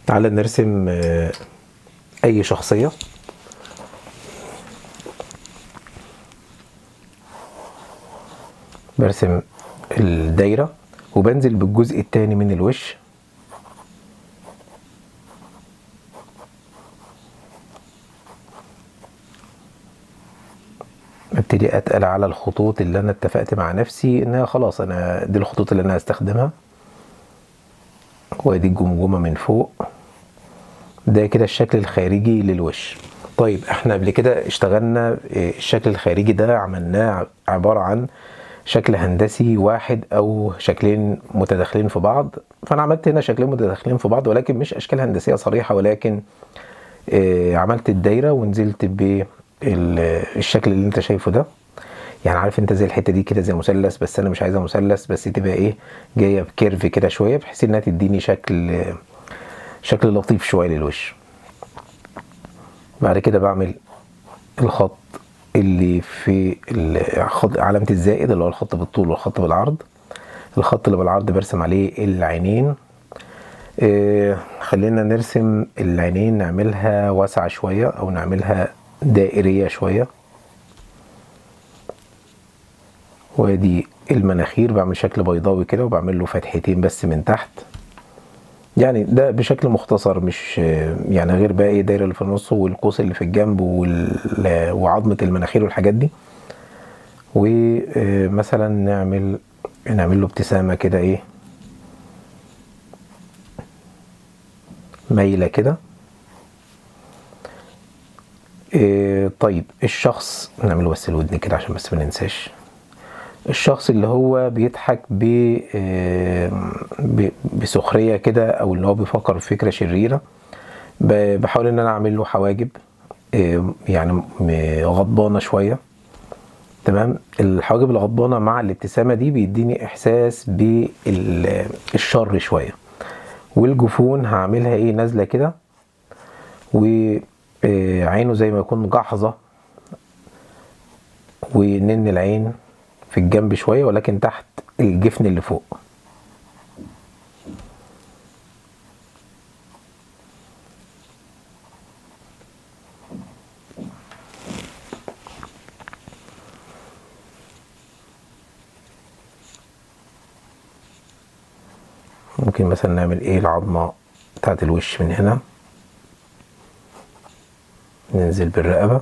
تعال نرسم اي شخصية. برسم الدايرة وبنزل بالجزء التاني من الوش. ابتدي اتقل على الخطوط اللي انا اتفقت مع نفسي انها خلاص انا دي الخطوط اللي انا هستخدمها. وادي الجمجمة من فوق. ده كده الشكل الخارجي للوش. طيب احنا قبل كده اشتغلنا الشكل الخارجي ده، عملناه عبارة عن شكل هندسي واحد او شكلين متداخلين في بعض. فانا عملت هنا شكلين متداخلين في بعض، ولكن مش اشكال هندسية صريحة، ولكن عملت الدايرة ونزلت بالشكل اللي انت شايفه ده. عارف انت زي الحتة دي كده زي مثلث، بس انا مش عايزها مثلث، بس تبقى ايه، جاية بكيرف كده شوية، بحيث انها تديني شكل لطيف شوية للوش. بعد كده بعمل الخط اللي في علامة الزائد، اللي هو الخط بالطول والخط بالعرض. الخط اللي بالعرض برسم عليه العينين. خلينا نرسم العينين، نعملها واسعة شوية او نعملها دائرية شوية. وادي المناخير بعمل شكل بيضاوي كده، وبعمل له فتحتين بس من تحت. ده بشكل مختصر، مش غير بقى ايه الدايره اللي في النص والقوس اللي في الجنب وعظمه المناخير والحاجات دي. ومثلا نعمل له ابتسامه كده ايه مايله كده. طيب الشخص نعمله بس الودن كده عشان بس ما ننساش. الشخص اللي هو بيضحك بسخرية كده، أو اللي هو بيفكر في فكرة شريرة، بحاول إن أنا أعمل له حواجب، غضبانة شوية. تمام. الحواجب الغضبانة مع الابتسامة دي بيديني إحساس بالشر شوية. والجفون هعملها إيه، نازلة كده، وعينه زي ما يكون جحظة، ونن العين في الجنب شوية ولكن تحت الجفن اللي فوق. ممكن مثلا نعمل ايه العظمة بتاعت الوش من هنا، ننزل بالرقبة.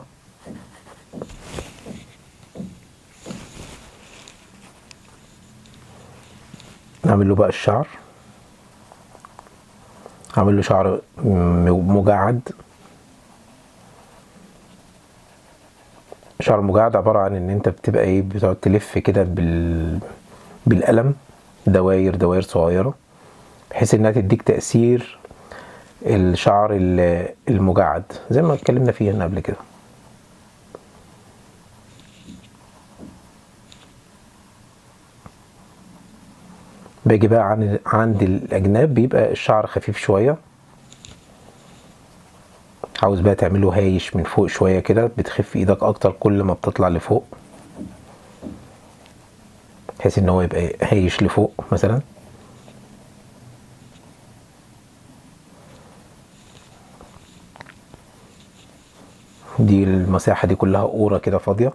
نعمل له بقى الشعر، اعمل له شعر مجعد. شعر مجعد عبارة عن ان انت بتبقى ايه، بتقعد تلف كده بالقلم دواير دواير صغيرة، بحيث انها تديك تأثير الشعر المجعد زي ما اتكلمنا فيه هنا قبل كده. باجي بقى عند الأجناب بيبقى الشعر خفيف شوية، عاوز بقى تعمله هايش من فوق شوية كده، بتخف ايدك اكتر كل ما بتطلع لفوق، بحيث ان هو يبقى هايش لفوق مثلا. دي المساحة دي كلها قورة كده فاضية،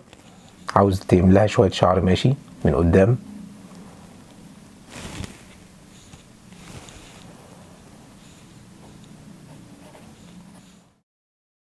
عاوز تملاها شوية شعر ماشي من قدام.